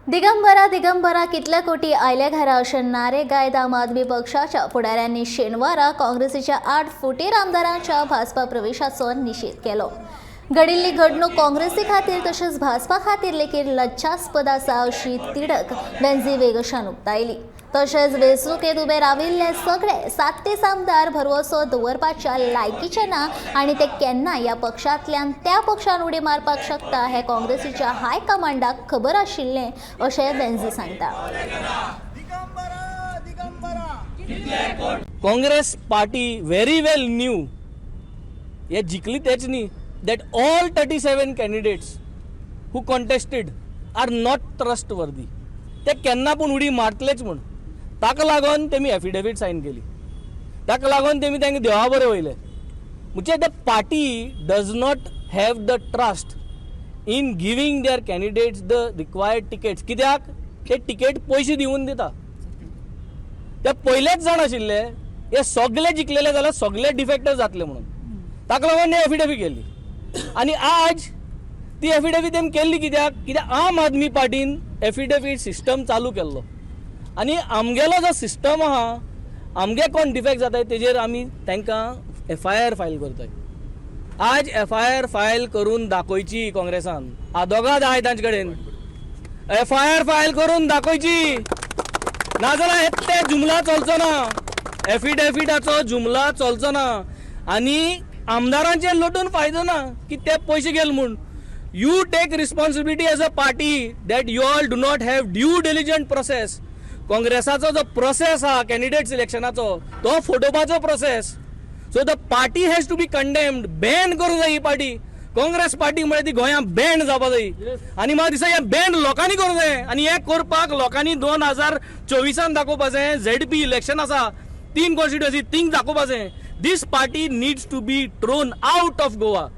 दिगंबरा दिगंबरा, कितल्या कोटी आयल्या घरा अशें नारे गायत आम आदमी पक्षाच्या फुडाऱ्यांनी शेनवारा काँग्रेसीच्या 8 फुटीर आमदारांच्या भाजपा प्रवेशाचो निशेध केलो. घडिल्ली घडणूक काँग्रेसी खातीर तशेंच भाजपा खातीर लेगीत लज्जास्पद आसा अशी तिडक वेन्झी वेगशान उक्तायली. तशेंच वेंचणुकेंत उबे राविल्ले सगळे 7 ते आमदार भरवसो दवरपाच्या लायकीचे ना आनी ते केन्ना ह्या पक्षांतल्यान त्या पक्षान उडी मारपाक शकता हें काँग्रेसीच्या हायकमांडाक खबर आशिल्लें अशें वेन्झी सांगता. Digambara Digambara. Congress Party very well knew, हे जिखली तेच न्ही, that all 37 candidates who contested are not trustworthy. ते केन्ना पूण उडी मारतलेच म्हूण. ताका लागून तेमी एफिडेवीट सायन केली. ताका लागून तेमी तांकां देवा बरें वयले. म्हणजे the party does not have the trust in giving their candidates the required tickets. कित्याक ते टिकेट पयशे दिवन दिता. ते पयलेच जाण आशिल्ले, हे सगळे जिखलेले जाल्यार सगळे डिफेक्टर जातले म्हणून. ताका लागून एफिडेवीट केली आनी आज ती एफिडेवीट तेमी केल्ली. कित्याक? कित्याक आम आदमी पार्टीन एफिडेवीट सिस्टम चालू केल्लो आनी आमगेलो जो सिस्टम आहा, आमगे कोण डिफेक्ट जाताय तेजेर आमी तांकां एफआयआर फायल करताय. आज एफआयआर फायल करून दाखोवची काँग्रेसान. आदोगाद आहाय तांचे कडेन. एफआयआर फायल करून दाखोवची, नाजाल्यार हे ते जुमला चलचो ना. एफिडेविटाचो जुमला चलचो ना आनी आमदारांचेर लटून फायदो ना की ते पयशे गेले म्हूण. You take responsibility as a party that you all do not have due diligent process. काँग्रेसाचो जो प्रोसेस आहा कॅन्डिडेट सिलेक्शनाचो, तो फटोवपाचो process. So the party has to be condemned. Ban करूंक जाय ही पार्टी. काँग्रेस पार्टी म्हळ्यार ती गोंयांत बॅन जावपा जाय आनी म्हाका दिसता हें बॅन लोकांनी करूंक जाय आनी हें करपाक लोकांनी 2024 दाखोवपा जाय. झेडपी इलेक्शन आसा, तीन कॉन्स्टिट्युएन्सी, थिंग दाखोवपा जाय. This party needs to be thrown out of Goa.